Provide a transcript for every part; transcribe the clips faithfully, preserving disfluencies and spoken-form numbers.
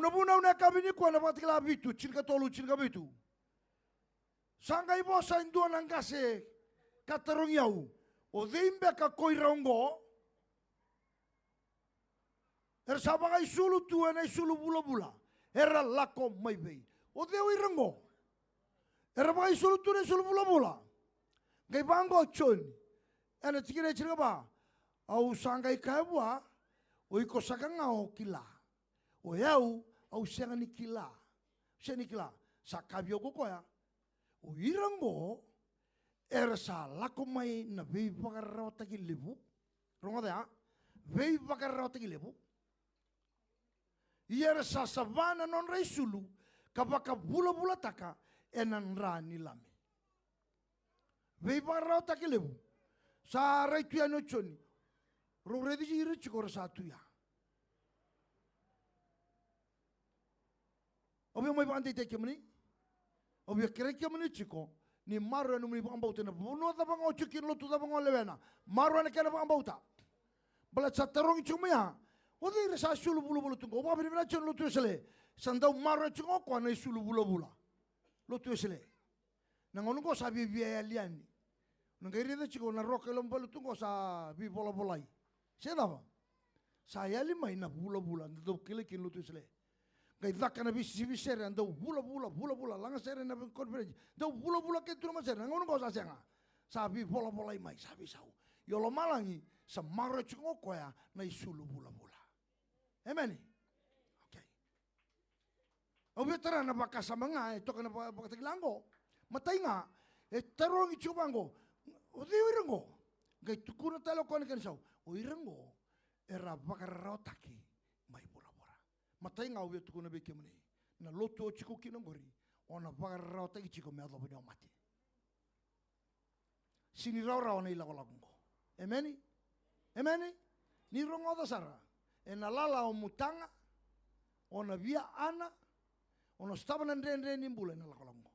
Na vunau na yakavi nikua na Vakatakila vitu, tinikatolu, tinikavitu. Sa qai vosa e dua na qase ka tarogi au, o cei beka ko ira oqo? Era sa vakaisulu tu ena isulu vulavula. Era lako mai vei? O cei o ira oqo? Era vakaisulu tu na isulu vulavula. Qai vaqo o Joni ena tikina e tinikava. Au sa qai kaya vua, o iko saka ga o kila. O yau, au sega ni kila. Sega ni kila. Sa kaya vei au ko koya, o ira oqo era sa lako mai na veivakararawataki levu. Rogoca ya, veivakararawataki levu. Ia era sa sava na nodra isulu ka vakavulavulataka ena dra ni Lami. Veivakararawataki levu. Sa rai tu yani o Joni. Rau raici ira tiko ra sa tu ya. Au via mai vakadeitaki kemuni. Au via kerei kemuni tiko ni maroroya nomuni vakabauta ena vanua cava ga o tiko kina, lotu cava ga o lewena. Maroroya na kena vakabauta. Baleta sa tarogi tiko mai ya, o cei ira sa isulu vulavula tu qo? Au vakavinavinaka tiko na lotu Wesele. Sa dau maroroya tiko ga o koya na isulu vulavula. Lotu Wesele. Na gauna qo sa viavia yali yani. Na qai raica tiko na roka i loma vale tu qo sa veivolavolai. Se cava? Sa yali mai na vulavula, da dau kilai kina lotu Wesele. Qai caka na veisisivi sere, a dau vulavula, vulavula, laga sere na veiconference. Dau vulavula kece tu na matasere, na gauna qo sa sega. Sa veivolavolai mai, sa veisau. Io lomalagi, sa maroroya tiko ga o koya na isulu vulavula. Emeni. Okay. Au via tara na vakasama ga e toka na vakatakila qo. Matai ga, e tarogi tiko vaqo, o cei o ira qo? Qai tukuna tale o koya na kena sau, o ira qo era vakararawataki mai vuravura. Matai ga au via tukuna vei kemuni, na lotu o tiko kina qori, o na vakararawataki tiko me yacova ni o mate. Sini rawarawa na ilakolako qo. Emeni? Emeni? Ni rogoca sara. Ena lala o mutaga, o na via ana, o na sotava na dredre ni bula ena lakolako qo.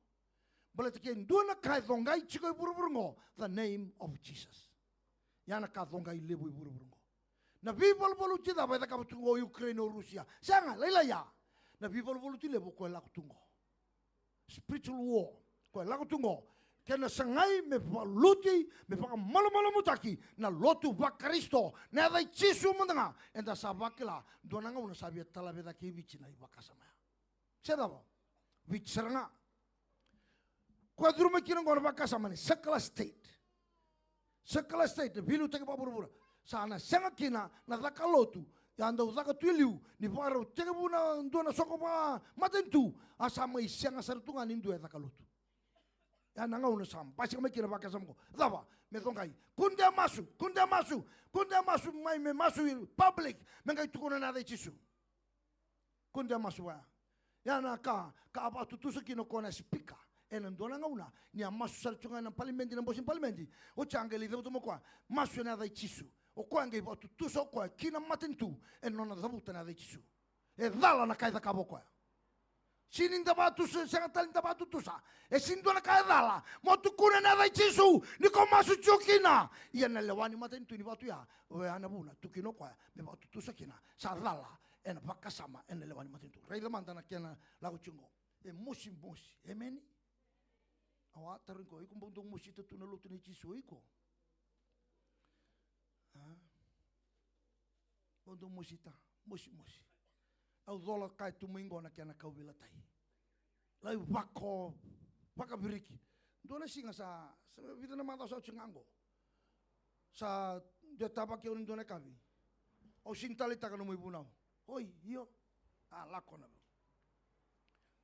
Baleta ke dua na ka e coqai tiko e vuravura qo, the name of Jesus. Ya na ka coqai levu e vuravura qo. Na veivaluvaluti cava e cakava tu qo o Ukraine, o Rusia? Sega, lailai ya. Na veivaluvaluti levu o koya e lako tu qo. Spiritual war. Koya e lako tu qo. Kena sagai me valuti, me vakamalumalumutaki na lotu vaKarisito. Na yaca i Jisu mada ga. Eda sa vakila, dua na gauna sa via talave cake i Viti na ivakasama ya. Se cava? Viti sara ga. Koya curu mai kina qo na vakasama ni secular state. Secular state, na veiliutaki vakavuravura. Sa na sega kina na caka lotu. Ia dau caka tu e liu, ni vakarau tekivu na dua na soqo vakamatanitu, a sa mai sega sara tu ga ni dua e caka lotu. Ia na gauna sa basika mai kina vakasama qo. Cava? Me coqai. Kua de masu, kua de masu, kua de masu mai me masu i public, me qai tukuna na yaca i Jisu. Kua de masu vaya. Ia na ka, ka a vakatutusa kina o koya na sipika. Ena dua na gauna, ni a masu sara tu ga ena palimedi, na bose ni palimedi. Oti a qai lai cavuta mai o koya. Masu ena yaca i Jisu. O koya qai vakatutusa o koya ki na matanitu. Ena nona cavuta na yaca i Jisu. E cala na ka e cakava o koya. Sini da vakatutusa, sega tale ni da vakatutusa. E sini dua na ka e cala. Mo tukuna na yaca i Jisu. Ni ko masu tiko kina. Ia na lewa ni matanitu ni vatu ya. O ya na vuna, tu kina o koya. Me vakatutusa kina. Sa cala. Ena vakasama, ena lewa ni matanitu. Raica mada na kena lako tiko qo. E mosimosi. Emeni? Au a tarogi iko, iko bau dau mosita tu na lotu nei Jisu o iko? A? Bau dau mosita, mosimosi. Au cola kaya tu mai qo na kena kauveilatai. Lai vako, vakaviriki. Dua na siga sa, sa vica na macawa sa oti ga qo. Sa dua e tavaki au ni dua na yakavi. Au sini taleitaka nomu ivunau. Oi, io. A lako na vei.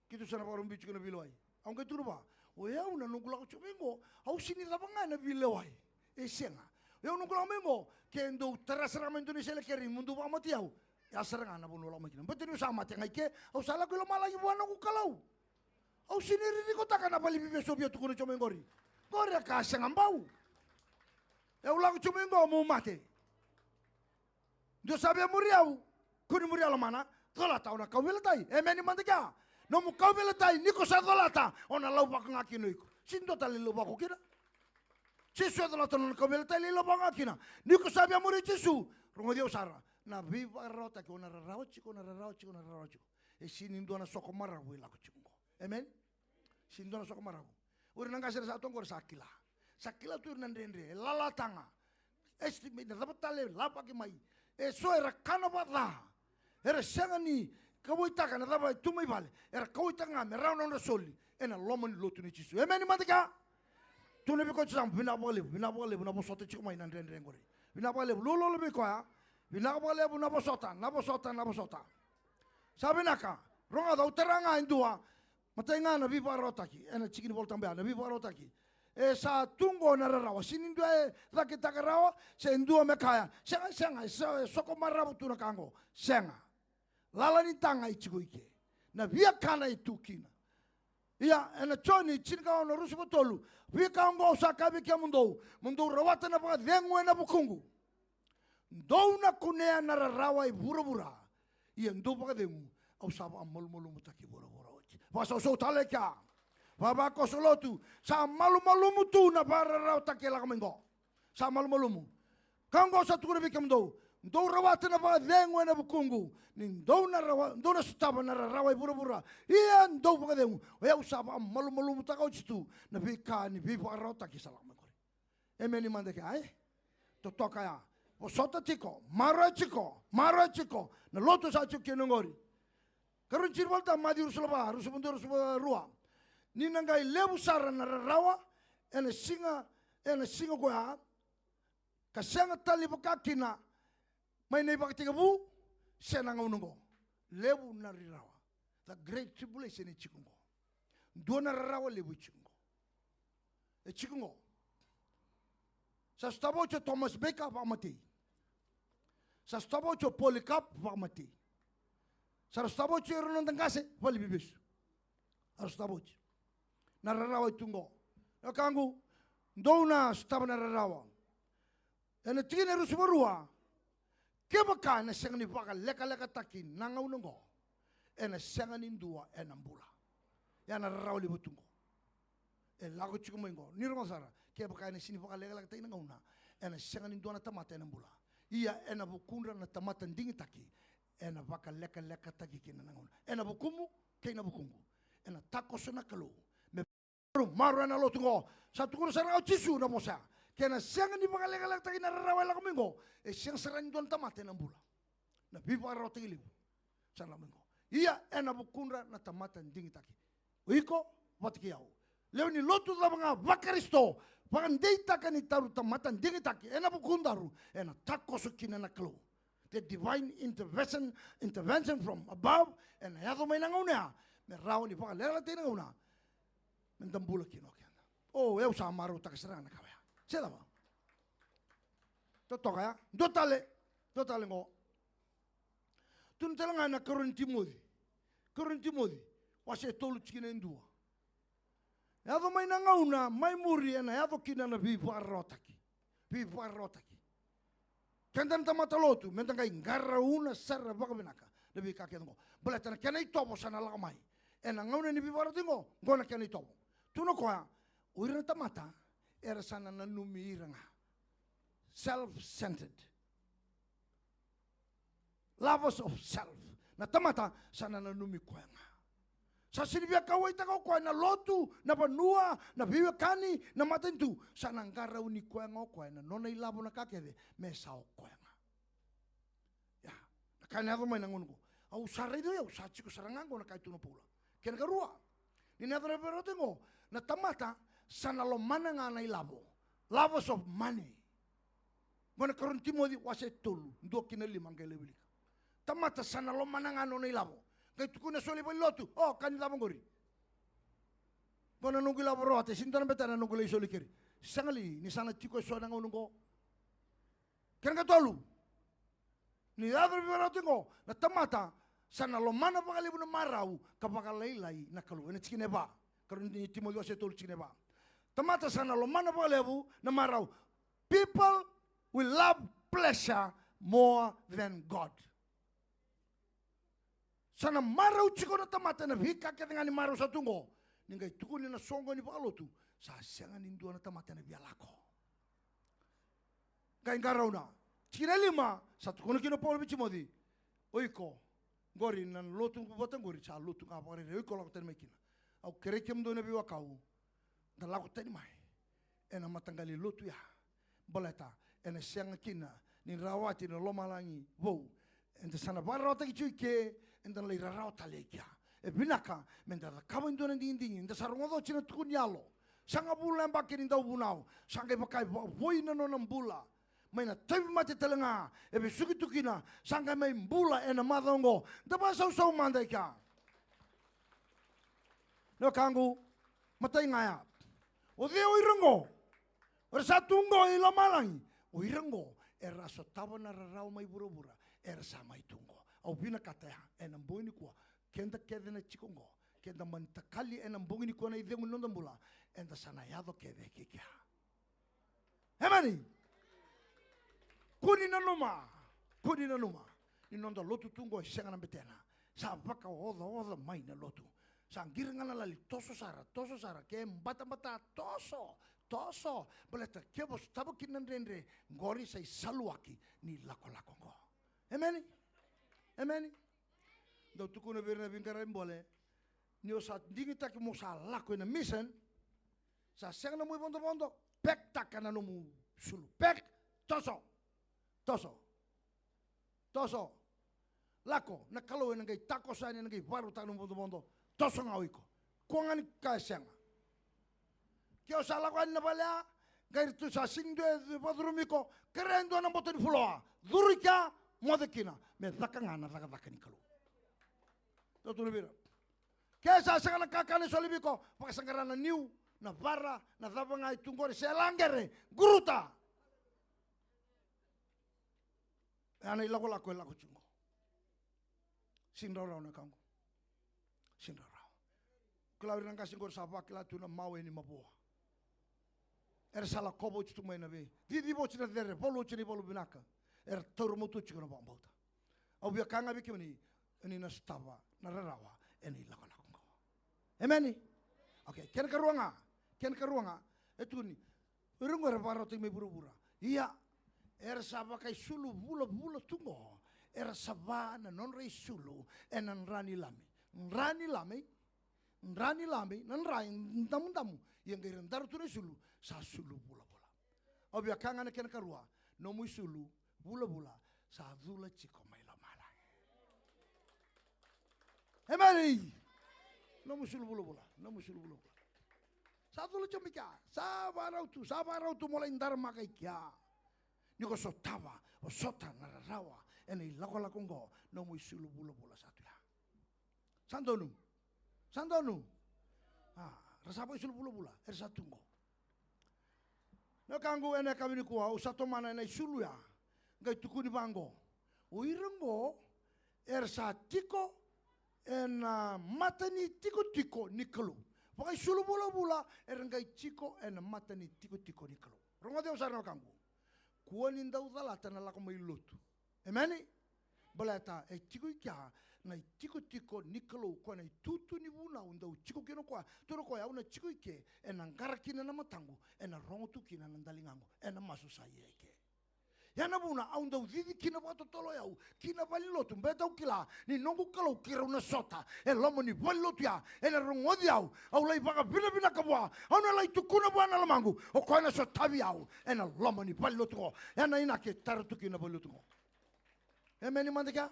Keitou sa na vakarau biu tiko na veilewai. Au qai tukuna vua, o yau na noqu lako tiko mai qo, au sini cava ga na veilewai. E sega. O yau noqu lako mai qo, ke dou tara sara ga mai dua na iselekeri mo dou vakamatei au. Ya sara ga na vanua au lako mai kina. Baleta niu sa mate ga i ke, au sa lako i lomalagi vua noqu Kalou. Au sini ririkotaka na valeniveivesu au via tukuna tiko mai qori. Qori a ka sega bau. Au lako tiko mai qo meu mate. Dua sa via muri au, kua ni muria lomana, colata o na kauveilatai. Emeni mada kea. Nomu kauveilatai, ni ko sa colata, o na lauvako ga kina o iko. Sini dua tale lai lauvako kina. Jisu e colata na nona kauveilatai, lai lauvako ga kina. Ni ko sa via muri Jisu, rogoci au sara. Na veivakararawataki, o na rarawa tiko, o na rarawa tiko, o na rarawa tiko. E sega ni dua na soko maravu e lako tiko qo. Amen? Sega ni dua na soko maravu. O ira na qase era sa tu qori sa kila. Sa kila tu ira na dredre. E lala taga. Estimate na cava tale e lavaki mai. E so era kana vakaca. Era sega ni kauaitaka na cava e tu mai vale. Era kauaitaka ga me rawa na nodra soli ena loma ni lotu nei Jisu. Amen mada kea? Tukuna vei koya tu sa, vinaka vakalevu, vinaka vakalevu na vosota tiko mai na dredre qori. Vinaka vakalevu, lululu vei koya. Vinaka vakalevu na vosota, na vosota, na vosota. Sa vinaka. Rogoca, au tara ga e dua. Matai ga na veivakararawataki, ena tiki ni Volatabu ya, na veivakararawataki. E sa tu qo na rarawa, sega ni dua e cakitaka rawa, se dua me kaya, sega, sega, e so-, e soko maravu tu na ka qo. Sega. Lala ni taga e tiko i ke. Na viakana e tu kina. Ia, ena Joni tinikaono ruasagavulu ka tolu, veika oqo au sa kaya vei kemudou, mo dou rawata na vakacegu ena vukuqu. Dou na kunea na rarawa e vuravura. Ia dou vakacegu, au sa vakamalumalumutaki vuravura oti. Vakasausau tale kea. Vavakoso lotu, sa malumalumu tu na vakararawataki e lako mai qo. Sa malumalumu. Ka oqo sa tukuna vei kemudou, dou rawata na vakacegu ena vukuqu, ni dou na rawa, dou na sotava na rarawa e vuravura. Ia dou vakacegu, o yau sa vakamalumalumutaka oti tu na veika ni veivakararawataki sa lako mai qori. Emeni mada kea, e? Totoka ya. Vosota tiko, maroroya tiko, maroroya tiko. Na lotu sa tiko kina qori. Karua ni tiki ni Volatabu, Maciu ruasagavulu ka va, ruasagavulu ka dua, ruasagavulu ka rua. Ni na qai levu sara na rarawa ena siga, ena siga ko ya, ka sega tale ni vaka kina mai na ivakatekivu se na gauna oqo. Levu na rarawa. The great tribulation e tiko oqo. Dua na rarawa levu e tiko oqo. E tiko oqo. Sa sotava oti o Thomas Baker, vakamatei. Sa sotava oti o Polycarp, vakamatei. Sa ra sotava oti o ira na noda qase valeniveivesu. Sa ra sotava oti. Na rarawa e tu oqo. Na wekaqu, dou na sotava na rarawa. Ena tikina e ruasagavulu ka rua, kevaka ena sega ni vakalekalekataki na gauna oqo, ena sega ni dua ena bula. Ia na rarawa levu tu oqo. E lako tiko mai oqo. Ni rogoca sara, kevaka ena sega ni vakalekalekataki na gauna, ena sega ni dua na tamata ena bula. Ia ena vukudra na tamata digitaki, ena vakalekalekataki kina na gauna. Ena vukumu kei na vukuqu. Ena takoso na Kalou. Me Maru, maru ena lotu qo. Sa tukuna sara ga o Jisu na vosa ya. Ke na sega ni vakalekalekataki na rarawa e lako mai qo, e sega sara ni dua na tamata ena bula. Na veivakararawataki levu sa lako mai qo. Ia ena vukudra na tamata digitaki. O iko vata kei au. Lewe ni lotu cava ga vaKarisito, vakadeitaka ni daru tamata digitaki ena vukudaru, ena takoso kina na Kalou. The divine intervention, intervention from above, ena yaco mai na gauna ya, me rawa ni vakalekalekataki na gauna, me da bula kina o keda. O, au sa marautaka sara ga na ka oya. Se cava? Totoka ya, dua tale, dua tale qo. Tukuna tale ga na Karua ni Timoci. Karua ni Timoci, wase e tolu tikina e dua. Yaco mai na gauna mai muri ena yaco kina na veivakararawataki. Veivakararawataki. Keda na tamata lotu, meda qai qarauna sara vakavinaka na veika kece qo. Baleta na kena itovo sa na lako mai. Ena gauna ni veivakararawataki qo, qo na kena itovo. Tukuna o koya, o ira na tamata era sa na nanumi ira ga. Self-centered. Lovers of self. Na tamata sa na nanumi koya ga. Sa sega ni via kauwaitaka o koya na lotu, na vanua, na veiwekani, na matanitu. Sa na qarauni koya ga o koya, na nona ilavo, na ka kece, me sa o koya ga. Ia, na ka ena yaco mai na gauna qo. Au sa raica o yau, sa tiko sara ga qo na ka e tukuna o Paula. Kena karua, ni na yaco na veivakararawataki qo, na tamata sa na lomana ga na ilavo. Lovers of money. Qo na Karua ni Timoci wase tolu, dua ki na lima, qai lai wilika. Tamata sa na lomana ga nona ilavo. Qai tukuna e so na valenilotu, o, ka ni cava qori? Qo na noqu ilavo rawati, e sega ni dua na betena na noqu lai soli keri. Sega li ni sa na tiko e so na gauna qo? Kena katolu. Ni yaco na veivakararawataki qo, na tamata sa na lomana vakalevu na marau ka vakalailai na Kalou. Ena tikina e va. Karua ni Timoci wase tolu tikina e va. Tamata sa na lomana vakalevu na marau. People will love pleasure more than God. Sa na marau tiko na tamata ena veika kece ga ni marau sa tu qo. Ni qai tukuni na soqo ni vakalotu, sa sega ni dua na tamata ena via lako. Qai qarauna. Tikina e lima, sa tukuna kina o Paula vei Timoci, o iko, Qori na lotu vata qori sa lotu ga vakarairai, o iko lako tani mai kina. Au kerei kemudou na veiwekani, da lako tani mai ena mataqali lotu ya. Baleta ena sega kina ni rawati na lomalagi vou. Eda sa na vakararawataki tiko i ke, eda na lai rarawa tale i kea. E vinaka meda cakava e dua na digidigi. Eda sa rogoca oti na tukuni yalo. Sagavulu na yabaki ni dauvunau, sa qai vaka e vakavoui na nona bula mai na tauvimate tale ga e vesuki tu kina, sa qai mai bula ena macawa oqo. Da vakasausau mada i kea. Na wekaqu, matai ga ya. O cei o ira oqo? O ira sa tu oqo i lomalagi. O ira oqo era sotava na rarawa mai vuravura, era sa mai tu oqo. Au vinakata ya ena bogi nikua, keda kece na tiko oqo, keda mani takali ena bogi nikua na icegu ni noda bula, eda sa na yaco kece ki kea. Emeni. Kua ni nanuma, kua ni nanuma ni noda lotu tu oqo e sega na betena. Sa vakaocaoca mai na lotu. Sa qiri ga na lali, toso sara, toso sara, ke batabata, toso, toso. Baleta ke vo sotava kina na dredre, qori sa isaluaki ni lakolako oqo. Emeni. Emeni. Dau tukuna vei ira na veiqaravi bole, ni o sa digitaki mo sa lako ena mission, sa sega na nomu ivodovodo, pekitaka na nomu sulu, pek, toso, toso, toso. Lako, na Kalou ena qai takoso yani, ena qai vakarautaka na nomu vodovodo, toso ga o iko. Kua ga ni kaya sega. Ke o sa lako yani na vale ya, qai ratou sa sega ni dua e vakacurumi iko, kerea e dua na boto ni fuloa, curu i kea, moce kina, me caka ga na cakacaka ni Kalou. Dau tukuna vei ira, ke sa sega na kakana e soli vei iko, vakasaqara na niu, na vara, na cava ga e tu qori, se laqere, quruta. Ya na ilakolako e lako tiko oqo. Sega ni rawarawa na ka oqo. Sega ni rawarawa. Kila o ira na qase qori sa vakila tu na mawe ni mavoa. Era sa lakova oti tu mai na vei, ciciva oti na cere, valu oti na ivalu vinaka. Era taura matua tiko na vakabauta. Au via kaya ga vei kemuni, ni na sotava na rarawa ena ilakolako oqo. Emeni. Okay, kena karua ga, kena karua ga, e tukuni, o ira oqo era vakarautaki mai vuravura. Ia, era sa vakaisulu vulavula tu oqo. Era sava na nodra isulu ena dra ni lami. Dra ni lami, dra ni lami, na dra e damudamu. Ia qai ra daru tu na isulu, sa sulu vulavula. Au via kaya ga na kena karua, nomu isulu vulavula sa cula tiko mai lomalagi. Emeni. Nomu isulu vulavula, nomu isulu vulavula. Sa cula tiko mai kea, sa vakarau tu, sa vakarau tu mo lai daramaka i kea. Ni ko sotava, o sota na rarawa ena ilakolako oqo, nomu isulu vulavula sa tu ya. Sa donu. Sa donu. A, ra sa vakaisulu vulavula, era sa tu oqo. Na wekaqu, ena yakavi nikua au sa tomana ena isulu ya, qai tukuni vaqo. O ira oqo era sa tiko ena mata ni tikotiko ni Kalou. Vakaisulu vulavula, era qai tiko ena mata ni tikotiko ni Kalou. Rogoci au sara na wekaqu. Kua ni dau calata na lako mai lotu. Emeni. Baleta e tiko i kea na itikotiko ni Kalou, koya na itutu ni vunau dau tiko kina o koya. Tukuna o koya, au na tiko i ke, ena qara kina na mataqu, ena rogo tu kina na daligaqu, ena masu sa ia i ke. Ya na vuna au dau cici kina vakatotolo o yau ki na valenilotu, baleta au kila ni noqu Kalou keirau na sota e loma ni valenilotu ya, ena rogoci au, au lai vakavinavinaka vua, au na lai tukuna vua na lomaqu, o koya na sotavi au ena loma ni valenilotu qo. Ya na inaki e tara tu kina na valenilotu qo. Emeni mada kea.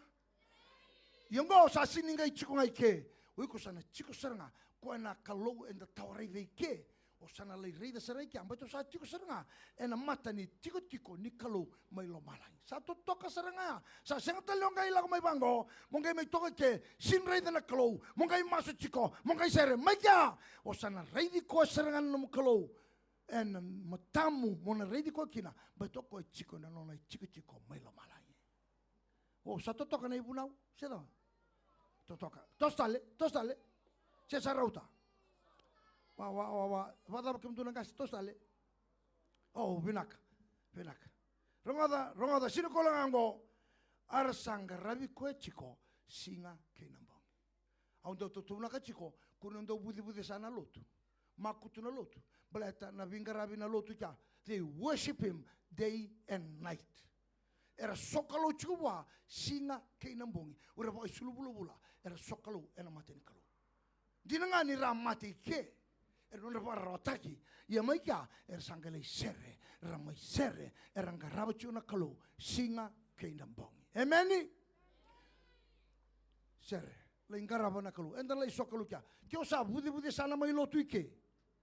Ia oqo sa sega ni qai tiko ga i ke. O iko sa na tiko sara ga. Koya na Kalou eda tawa raica i ke, o sa na lai raica sara i kea, baleta o sa tiko sara ga ena mata ni tikotiko ni Kalou mai lomalagi. Sa totoka sara ga ya. Sa sega tale o qai lako mai vaqo, mo qai mai toka i ke, sega ni raica na Kalou, mo qai masu tiko, mo qai sere, mai kea. O sa na raici koya sara ga na nomu Kalou ena matamu, mo na raici koya kina, baleta o koya e tiko ena nona itikotiko mai lomalagi. O, sa totoka na ivunau, se cava? Totoka. Toso tale, toso tale. Se sa rauta. Wa, wa, wa, wa. Vakacava kemudou na qase, toso tale. O, vinaka, vinaka. Rogoca, rogoca, sina kola ga oqo. A ra sa qaravi koya tiko siga kei na bogi. Au dau tautauvata tiko, kua ni dau vucevucesa na lotu. Makutu na lotu. Baleta na veiqaravi na lotu kea, they worship him day and night. era sokalou tiko vua siga kei na bogi. O ira vakaisulu vulavula era sokalou ena mata ni Kalou. Dina ga ni ra mate i ke ena nodra vakararawataki, ia mai kea era sa qai lai sere, ra mai sere, era qarava tiko na Kalou siga kei na bogi. Emeni. Sere, lai qarava na Kalou. Eda lai sokalou kea. Ke o sa vucevucesa na mai lotu i ke,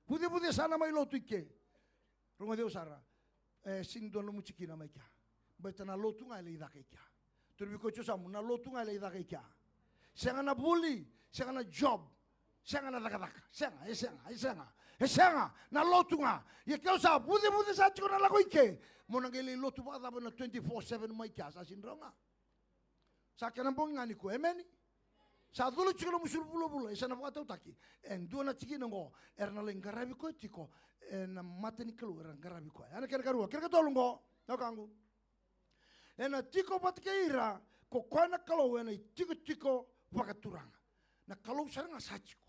vucevucesa na mai lotu i ke, rogoci au sara. E sega ni dua na nomu tikina mai kea. Baleta na lotu ga e lai caka i kea. Tukuna vei koya tiko yasamu, na lotu ga e lai caka i kea. Sega na vuli, sega na job, sega na cakacaka. Sega, e sega, e sega, e sega. Na lotu ga. Ia ke o sa vucevucesa tiko na lako i ke, mo na qai lai lotu vakacava na twenty-four seven mai kea? Sa sega ni rawa ga. Sa kena bogi ga nikua, emeni. Sa cula tiko na nomu isulu vulavula, e sa na vakatautaki. E dua na tikina oqo, era na lai qaravi koya tiko ena mata ni Kalou, era qaravi koya. Ia na kena karua, kena katolu oqo, na wekaqu. Ena tiko vata kei ira ko koya na Kalou ena itikotiko vakaturaga. Na Kalou sara ga sa tiko.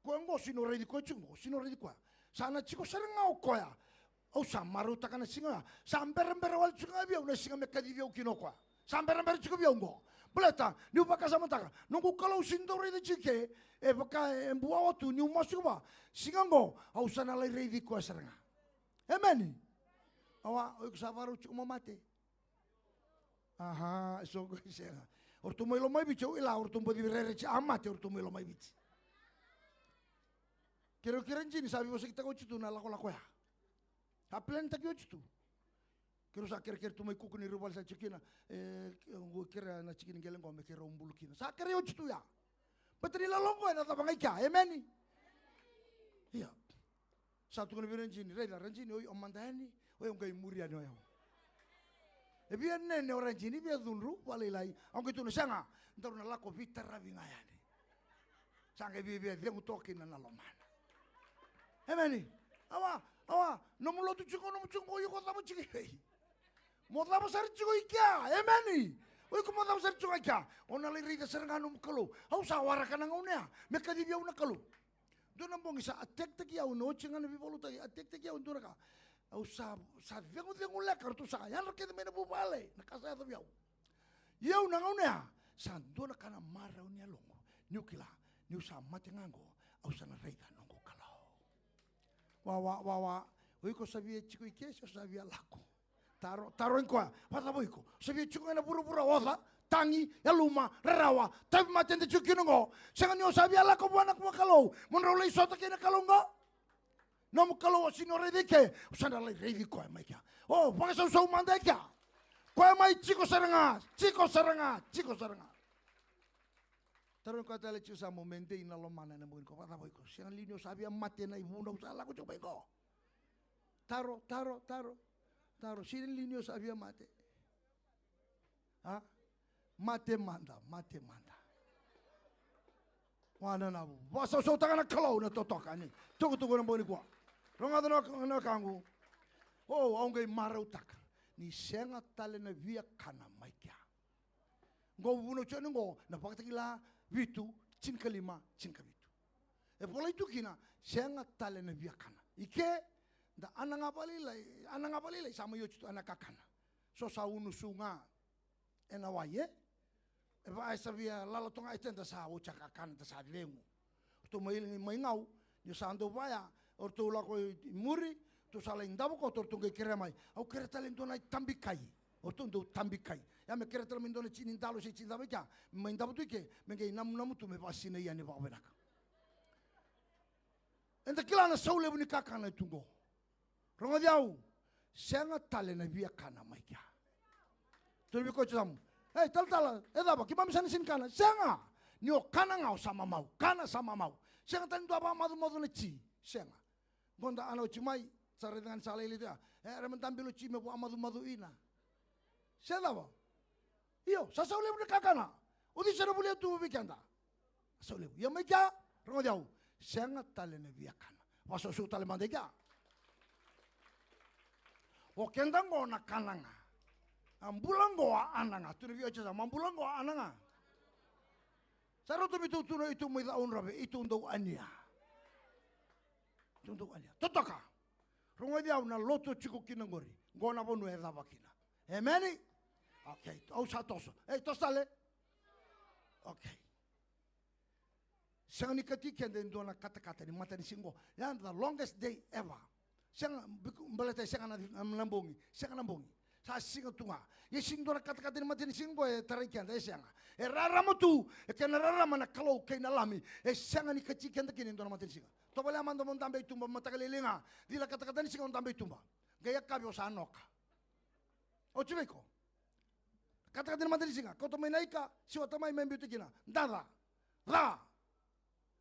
Koya oqo sega ni o raici koya tiko, sega ni o raici koya. Sa na tiko sara ga o koya. Au sa marautaka na siga oya. Sa berabera wale tiko ga vei au na siga me kacivi au kina o koya. Sa berabera tiko vei au oqo. Baleta niu vakasamataka, noqu Kalou sega ni dau raica tiko i ke, e vaka e buawa tu niu masu vua. Siga oqo au sa na lai raici koya sara ga. Emeni. Awa, o iko sa vakarau tiko mo mate. Aha, e so qo, e sega. O ratou mai Lomaiviti, au kila o ratou baci rere tiko, a mate o ratou mai Lomaiviti. Keirau kei Rajini sa veivosakitaka oti tu na lakolako ya. Sa plan taki oti tu. Keirau sa kerekere tu mai Kuku ni rau vale sa tiko kina. E, qo kerea na tikina qele qo me keirau bulu kina. Sa kerei oti tu ya. Baleta ni lako qo ena cava ga i kea, emeni. Ia. Sa tukuna vei Rajini, raica Rajini, oi o mada yani, oi au qai muri yani o yau. E via nene o Rajini, via cudru vakalailai, au qai tukuna sega, daru na lako veitaravi ga yani. Sa qai via, via cegu toka kina na lomana. Emeni. Awa, awa, nomu lotu tiko, nomu tiko, iko cava tiko i vei? Mo cava sara tiko i kea, emeni. O iko mo cava sara tiko i kea. O na lai raica sara ga nomu Kalou. Au sa waraka na gauna ya me kacivi au na Kalou. Dua na bogi sa attack-taki au, na oti ga na veivakalotutaki, attack-taki au e dua na ka. Au sa, sa ceguceguleka, ratou sa yadra kece mai na vuvale na ka sa yaco vei au. Ia au na gauna ya sa dua na ka na marau ni yaloqu, niu kila niu sa mate ga qo, au sa na raica noqu Kalou. Wawa, wawa, o iko sa via tiko i ke se o sa via lako? Taro, taro i koya, vakacava o iko? Sa via tiko ga ena vuravura oca, tagi, yaluma, rarawa, tauvimate eda tiko kina oqo. Sega ni o sa via lako vua na Kalou mo drau lai sota kei na Kalou oqo. Nomu Kalou o sega ni o raica i ke, o sa na lai raici koya mai kea. O vakasausau mada i kea. Koya mai tiko sara ga, tiko sara ga, tiko sara ga. Taro i koya tale tiko sa mo me dei na lomana ena bogi nikua, vakacava o iko? Sega li ni o sa via mate ena ivunau sa lako tiko mai qo? Taro, taro, taro, taro, sega li ni o sa via mate? A? Mate mada, mate mada. Wana na vakasausau taka na Kalou na totoka ni tukutuku na bogi nikua. Rogoca na wekaqu. O, au qai marautaka ni sega tale na via kana mai kea. Qo vunau tiko yani qo na Vakatakila vitu, tinikalima, tinikavitu. E volai tu kina, sega tale na via kana. I ke, da ana ga vakalailai, ana ga vakalailai sa mai oti tu ana kakana. So sa unu su ga ena wai, e? E vaka e sa via lala toka ga e teda sa oti a kakana, da sa cegu. Ratou mai, mai Gau, ni sa dau vaya, o ratou lako i muri, ratou sa lai davo koto, ratou qai kerea mai. Au kerea tale e dua na tabikai. O ratou dau tabikai. Ia me kerea tale mai dua na tini dalo se tini cava i kea, me mai davo tu i ke, me qai namunamu tu me vakasinaiti yani vakavinaka. Eda kila na sau levu ni kakana e tu qo. Rogoci au, sega tale na via kana mai kea. Tukuna vei koya tiko yasamu, ei, talatala, e cava, keimami sa na sega ni kana? Sega. Ni o kana ga o sa mamau, kana sa mamau. Sega tale ni dua vakamacumacu na ti. Sega. Qo da ana oti mai, sa raica ga ni sa lailai tu ya. E, era me da bilo ti me vakamacumacu ina. Se cava? Io, sa sau levu na kakana. O cei sa na volia tu vei keda? Sau levu. Ia mai kea, rogoci au. Sega tale na via kana. Vakasausau tale mada i kea. O keda qo na kana ga. A bula qo a ana ga. Tukuna vei iko tiko yasamu, a bula qo a ana ga. Sa rauta me tou tukuna, ito mai Cakaudrove, ito dau ania. Ito dau ania. Totoka. Rogoci au, na lotu o tiko kina qori, qo na vanua e cava kina. Emeni. Okay, au sa toso. Ei, toso tale. Okay. Sega ni kati keda e dua na katakata ni matanisiga qo. Ya the longest day ever. Sega, baleta e sega na, na bogi. Sega na bogi. Sa siga tu ga. Ia e sega ni dua na katakata ni matanisiga qo e tarai keda, e sega. E rarama tu, e kena rarama na Kalou kei na Lami. E sega ni kati keda kina e dua na matanisiga. Tovolea mada mo dabe i tuba mataka lailai ga. Cila katakata ni siga o dabe i tuba. Qai yakavi o sa noka. Oti vei iko. Katakata ni matanisiga, kauta mai na ika, siwata mai me biuta kina. Daca. Ca.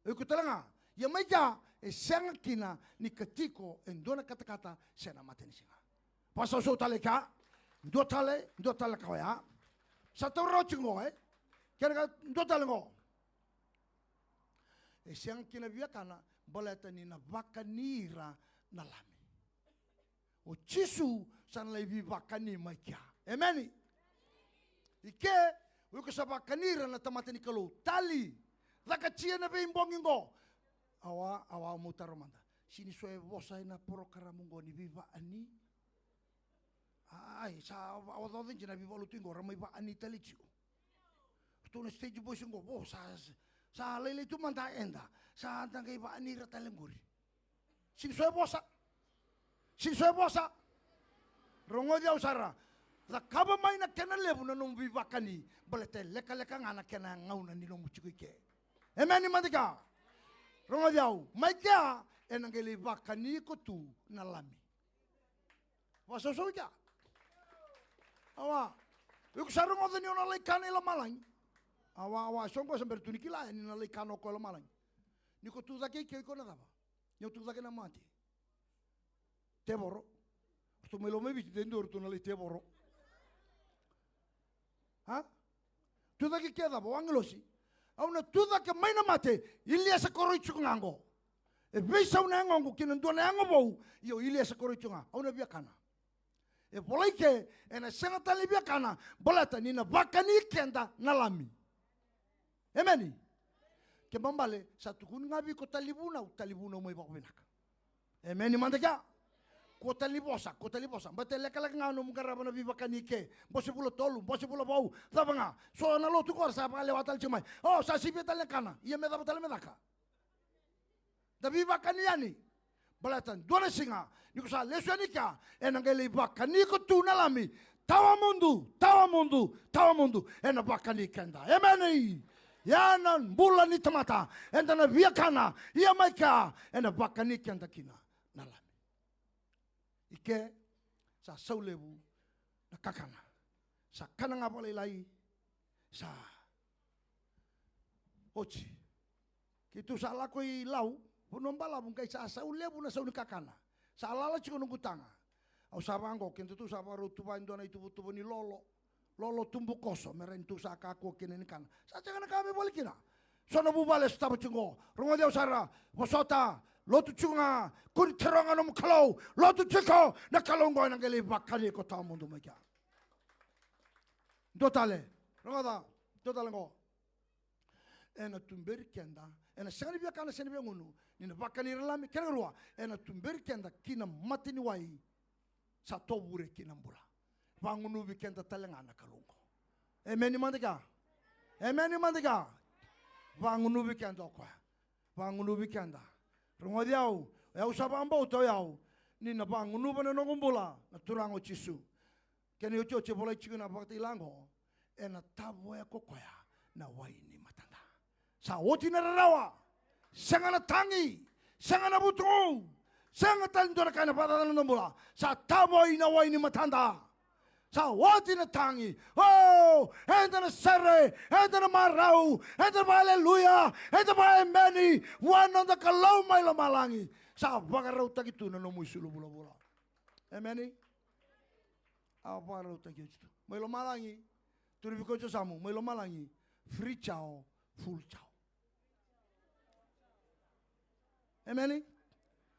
O iko tale ga. Ia mai kea, e sega kina ni kati iko e dua na katakata se na matanisiga. Vakasausau tale kea. Dua tale, dua tale ka oya. Sa taura oti qo, e? Kena ka, dua tale qo. E sega kina via kana, baleta ni na vakani ira na Lami. O Jisu sa na lai veivakani mai kea. Emeni. I ke, o iko sa vakani ira na tamata ni Kalou. Tali, caka tia na veibogi qo. Awa, awa, mo taro mada. Sega ni so e vosa ena porokaramu qo ni veivakani. Ai, sa, awa, awa, dina na veivakalotu qo, ra mai vakani tale tiko. Ratou na stage boys qo, vo, sa, sa lailai tu mada eda. Sa da qai vakani ira tale qori. Sega ni so e vosa. Sega ni so e vosa. Rogoci au sara. Cakava mai na kena levu na nomu veivakani. Baleta e lekaleka ga na kena gauna ni nomu tiko i ke. Emeni mada kea. Rogoci au. Mai kea, ena qai lai vakani iko tu na Lami. Vakasausau i kea. Awa. Iko sa rogoca ni o na lai kana i lomalagi. Awa, awa, so qo sa bera tu ni kila ni na lai kana o koya i lomalagi. Ni ko tu cake i ke, o iko na cava? Ni o tu cake na mate. Tevoro. Ratou mai loma i Viti, de dua ratou na lai tevoro. A? Tu cake ke cava, o agilosi? Au na tu cake mai na mate, Iliesa Koroi tiko ga qo. E veisau na yagoqu ki na dua na yago vou, io Iliesa Koroi tiko ga. Au na via kana. E volai ke, ena sega tale ni via kana, baleta ni na vakani keda na Lami. Emeni. Ke babale, sa tukuni ga vei iko tale ni vunau, tale ni vunau mai vakavinaka. Emeni mada kea. Kua tale ni vosa, kua tale ni vosa. Baleta e lekaleka ga nomu qarava na veivakani ke. Bose vula tolu, bose vula vou. Cava ga. So na lotu qo ra sa vakalewa tale tiko mai. O, sa sivia tale na kana. Ia me cava tale me caka? Da veivakani yani. Baleta dua na siga, ni ko sa lesu yani kea, ena qai lai vakani iko tu na Lami. Tawa mudu, tawa mudu, tawa mudu. Ena vakani keda. Emeni. Ia na bula ni tamata, eda na via kana, ia mai kea, ena vakani keda kina na Lami. I ke, sa sau levu na kakana. Sa kana ga vakalailai, sa oti. Keitou sa lako i Lau, vanua balavu, qai sa sau levu na sau ni kakana. Sa lala tiko noqu taga. Au sa vaqo, kedatou sa vakarau tuva e dua na ituvatuva ni lolo. Lolo tubukoso, me rawa ni tou sa kakua kina ni kana. Sa sega na ka me vale kina. So na vuvale e sotava tiko qo. Rogoci au sara, vosota, lotu tiko ga, kua ni taroga nomu Kalou, lotu tiko, na Kalou qo ena qai lai vakani iko tawa mudu mai kea. Dua tale, rogoca, dua tale qo. Ena tuberi keda, ena sega ni via kana, sega ni via gunu, ni na vakani ira na Lami, kena karua, ena tuberi keda ki na mata ni wai, sa tovure ki na bula. Vagunuvi keda tale ga na Kalou qo. Emeni mada kea. Emeni mada kea. Vagunuvi keda o koya. Vagunuvi keda. Rogoci au, o yau sa vakabauta o yau, ni na vagunuva na noqu bula na Turaga o Jisu. Kena iotioti e volai tiko na Vakatakila qo, ena tavoya ko koya na wai ni matada. Sa oti na rarawa, sega na tagi, sega na vutugu, sega tale ni dua na ka ena vakacaca na noda bula. Sa tavoi na wai ni matada. Sa oti na tagi. O, eda na sere, eda na marau, eda na vakaaleluya, eda vakaemeni vua na noda Kalou mai lomalagi. Sa vakarautaki tu na nomu isulu vulavula. Emeni. A vakarautaki oti tu. Mai lomalagi. Tukuna vei koya e yasamu, mai lomalagi. Free chow, full chow. Emeni.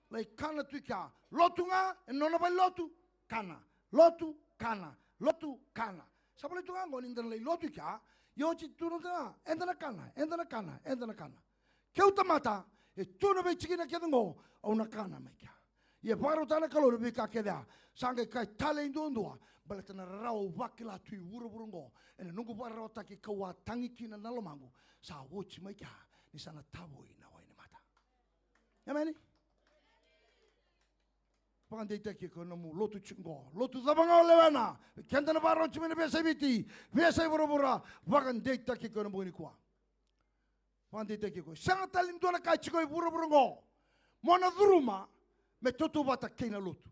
Lai kana tu i kea. Lotu ga, e nona vale lotu. Kana. Lotu, kana. Lotu, kana. Sa volai tu ga qo ni da na lai lotu i kea. Ia oti tu na ka, eda na kana, eda na kana, eda na kana. Keu tamata, e tu na veitikina kece qo, au na kana mai kea. Ia vakarautaka na Kalou na veika kece ya. Sa qai kaya tale e duadua, baleta na rarawa au vakila tu i vuravura oqo, ena noqu vakararawataki kau a tagi kina na lomaqu, sa oti mai kea, ni sa na tavoi na wai ni mata. Emeni. Vakadeitaki iko ena nomu lotu tiko oqo. Lotu cava ga o lewena, keda na vakarorogo tiko mai na veiyasai Viti, veiyasai vuravura, vakadeitaki iko ena bogi nikua. Vakadeitaki iko. Sega tale ni dua na ka e tiko i vuravura oqo mo na curuma me tautauvata kei na lotu.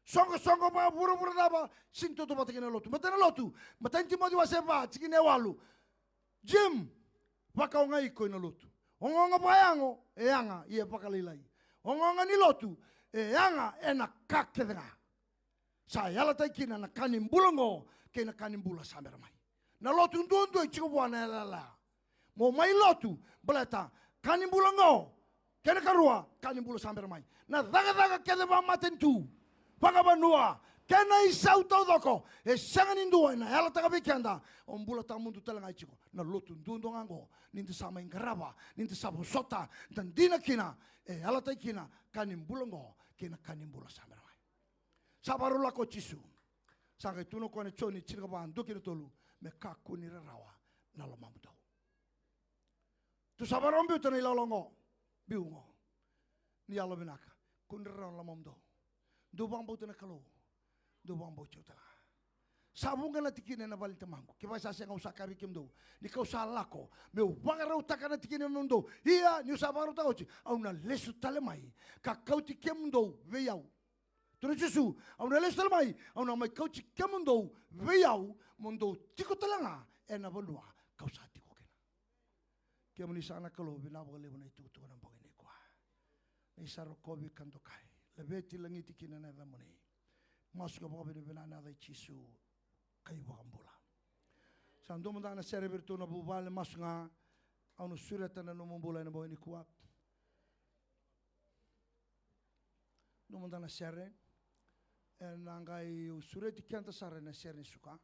Soqosoqo vakavuravura cava sega ni tautauvata kei na lotu. Matai na lotu, matai ni Timoci wase va, tikina e walu. Jim, vakaogai iko ena lotu. Ogaoga vakayago e yaga ia e vakalailai. Ogaoga ni lotu e yaga ena ka kece ga. Sa yalataki kina na ka ni bula oqo kei na ka ni bula sa bera mai. Na lotu duadua e tiko vua na yalayala ya. Mo mai lotu, baleta ka ni bula oqo kei na karua, ka ni bula sa bera mai. Na cakacaka kece vakamatanitu, vakavanua, kei na isau taucoko, e sega ni dua ena yalataka vei keda o bula tawamudu tale ga e tiko. Na lotu duadua ga oqo, ni da sa mai qarava, ni da sa vosota, da dina kina, e yalataki kina ka ni bula oqo kei na ka ni bula sa bera mai. Sa vakarau lako o Jisu. Sa qai tukuna o koya na Joni tinikava, dua ki na tolu, me kakua ni rarawa na lomamudou. Tou sa vakarau biuta na ilawalawa oqo, biu oqo. Ni yalovinaka, kua ni rarawa na lomamudou. Dou vakabauta na Kalou, dou vakabauti au tale ga. Sa vuqa na tikina ena vale ni Tamaqu. Kevaka sa sega, au sa kaya vei kemudou, ni kau sa lako me'u vakarautaka na tikina me nomudou. Ia ni'u sa vakarautaka oti, au na lesu tale mai ka kauti kemudou vei au. Tukuna o Jisu, au na lesu tale mai, au na mai kauti kemudou vei au, mo dou tiko tale ga ena vanua kau sa tiko kina. Kemuni saka na Kalou, vinaka vakalevu na itukutuku ena bogi nikua. Ni sa rokovi ka dokai. Laveti, lagiti kina na yacamuni. Masu ka vakavinavinaka ena yaca i Jisu ka iVakabula. Sa dua mada ga na sere vei iratou na vuvale, masu ga. Au na sureta na nomu bula ena bogi nikua. Dua mada na sere. Ena qai sureti keda sara ena sere ni suka.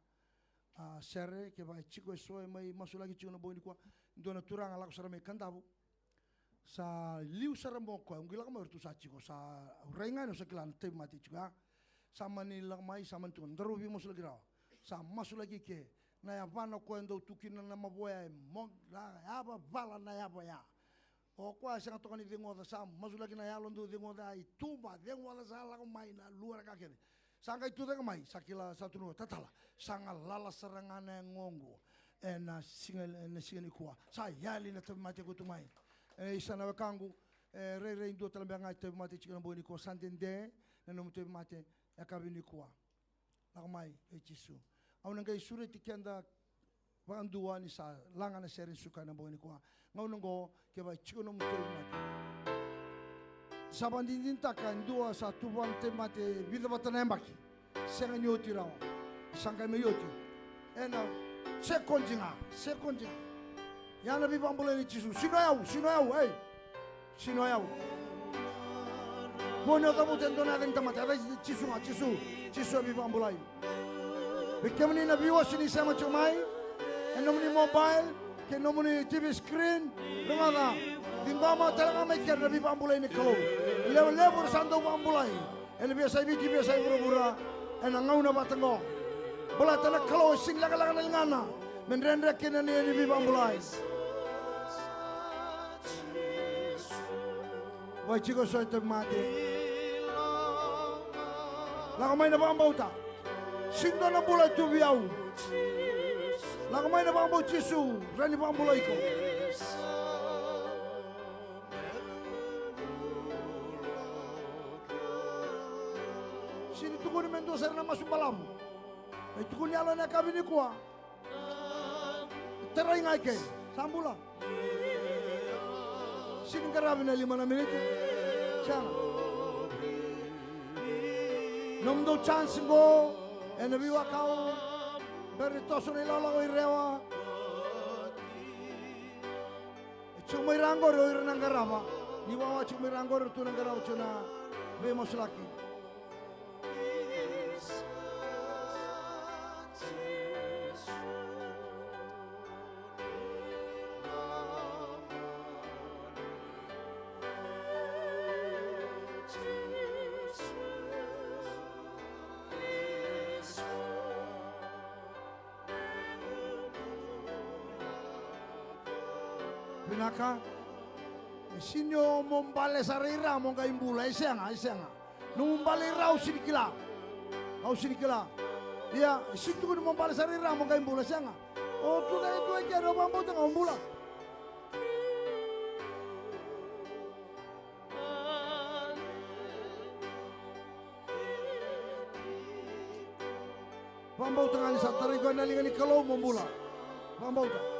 A, sere, kevaka e tiko eso e mai masulaki tiko na bogi nikua. Dua na turaga lako sara mai Kadavu. Sa liu sara mai o koya, au qai lako mai, o ratou sa tiko, sa, au rai ga yani, au sa kila na tauvimate tiko ya. Sa mani lako mai, sa mani tukuna, daru veimasulaki rawa. Sa masulaki ke, na yavana o koya dau tu kina na mavoya, e mo-, na yavavala na yava ya. O koya sega toka ni ceguoca, sa masulaki na yalo dau ceguoca i tuba, ceguoca sa lako mai na lua, na ka kece. Sa qai tucake mai, sa kila, sa tukuna, tatala, sa galala sara ga na yagoqu ena siga, ena siga nikua. Sa yali na tauvimate koto mai. E, isa na wekaqu, e rairai dua tale beka ga e tauvimate tiko na bogi nikua, sa dede na nomu tauvimate, yakavi nikua. Lako mai vei Jisu. Au na qai sureti keda vakadua ni sa laga na sere ni suka ena bogi nikua. Gauna oqo, kevaka e tiko nomu tauvimate. Sa vakadinadinataka e dua sa tu vua na tauvimate vica vata na yabaki. Sega ni oti rawa. Sa qai mai oti. Ena sekodi ga, sekodi ga. Ia na veivakabulai nei Jisu. Sega ni o yau, sega ni o yau, ei. Sega ni o yau. Vo ni o cavuta e dua na yaca ni tamata, yaca i Jisu ga, Jisu, Jisu e veivakabulai. Vei kemuni na viewers ni sema tiko mai, e nomuni mobile, kei nomuni T V screen, rogoca, ciqoma tale ga mai keri na veivakabulai ni Kalou. Levulevu era sa dau vakabulai ena veiyasai Viti, veiyasai vuravura, ena gauna vata oqo. Baleta na Kalou e sega ni lekaleka na ligana me dredre kina na ia ni veivakabulai. Vakaitikotiko eso e tauvimate. Lako mai na vakabauta. Sega ni dua na bula e tu vei au. Lako mai na vakabauti Jisu, rawa ni vakabulai iko. Sega ni tukuni me dua sara na masu balavu. E tukuni yalo ena yakavi nikua. Tarai ga i ke. Sa bula. Sega ni qaravi na lima na miniti. Sega. Nomudou chance qo ena veiwekani. Bera ni toso na ilakolako i Rewa. E tiko mai ra qori o ira na qarava. Ni wawa tiko mai ra qori o ratou na qarava tiko na veimasulaki. Vinaka. E sini o mo bale sara i ra mo qai bula, e sega, e sega. Nomu bale i ra au sini kila. Au sini kila. Ia, e sini tukuni mo bale sara i ra mo qai bula, e sega. O tu na e tu e kere, o vakabauta ga o bula. Vakabauta ga ni sa tarai koya na liga ni Kalou mo bula. Vakabauta.